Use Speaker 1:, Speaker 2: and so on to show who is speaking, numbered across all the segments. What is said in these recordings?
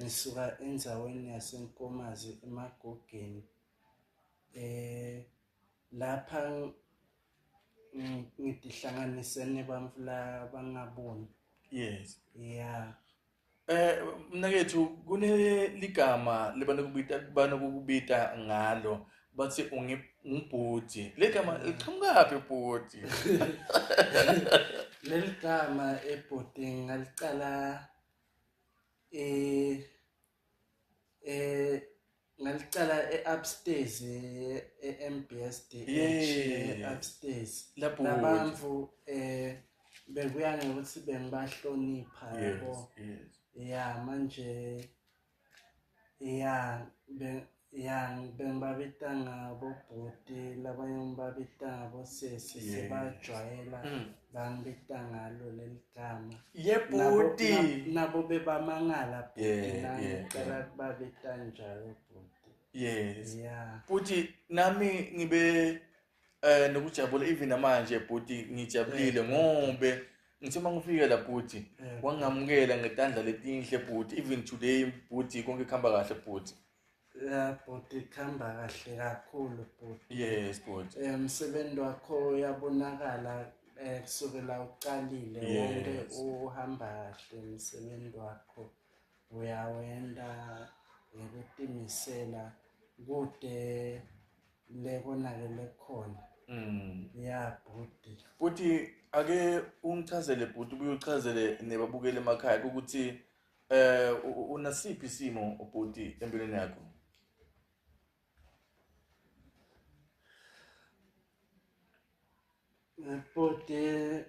Speaker 1: Ngisuka endzaweni yaseNkomazi eMagogeni. Eh lapha ngitihlanganise nebantfu labangaboni.
Speaker 2: Yes.
Speaker 1: Yeah.
Speaker 2: Eh mnakethu kuneligama lebanokubita banokubita ngalo bathi ungibhuti. Legama liqhamukaphi bhuti?
Speaker 1: Leli gama ebhuti ngalicala eh eh ngalicala e-upstairs e-MBSDH
Speaker 2: Yeah.
Speaker 1: upstairs
Speaker 2: Lapho
Speaker 1: labantfu eh bekuya ngekuthi bengibahlonipha
Speaker 2: Yes,
Speaker 1: yabo
Speaker 2: yes.
Speaker 1: ya manje ya be ya bengibabita ngabo bhuti labanye ngibabita ngabo sesi
Speaker 2: Yes.
Speaker 1: sebajwayela bangibita ngalo leli gama
Speaker 2: Yebhuti.
Speaker 1: Nabo bebamangala bhuti nangicela kubabita njalo bhuti.
Speaker 2: Yes.
Speaker 1: Yeah.
Speaker 2: Bhuti nami ngibe eh nokujabula even namanje bhuti ngijabulile ngobe ngithe uma ngifika la bhuti wangamukela ngetandla letinhle bhuti even today bhuti konke kuhamba kahle bhuti.
Speaker 1: Ya bhuti kuhamba kahle kakhulu bhuti.
Speaker 2: Yes bhuti.
Speaker 1: Umsebenzi wakho uyabonakala kusukela uqalile wonke uhamba kahle umsebenzi wakho uyawenta ngekutimisela kude lekonakele khona. Ya bhuti.
Speaker 2: Bhuti ake ungichazele bhuti ubuye uchazele nebabukeli emakhaya ukuthi eh unasiphi isimo bhuti empilweni yakho?
Speaker 1: Bhuti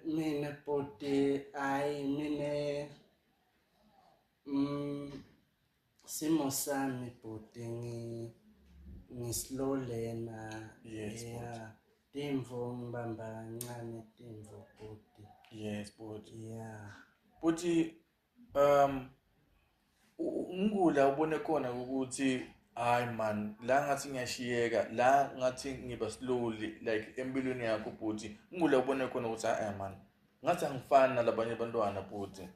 Speaker 1: mina bhuti hayi mina simo sami bhuti ngi-slow learner.
Speaker 2: Yes,
Speaker 1: yeah. Timvo ngibamba kancane timvo bhuti.
Speaker 2: Yes bhuti.
Speaker 1: Yeah.
Speaker 2: Bhuti ngikula ubone khona ukuthi hayi man la ngathi ngiyashiyeka la ngathi ngiba slowly like empilweni yakho bhuti ngikula ubone khona ukuthi hayi man ngathi angifani nalabanye abantwana bhuti.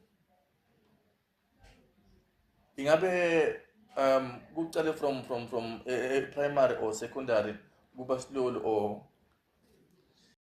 Speaker 2: Ingabe kucale from primary or secondary kuba slowly or?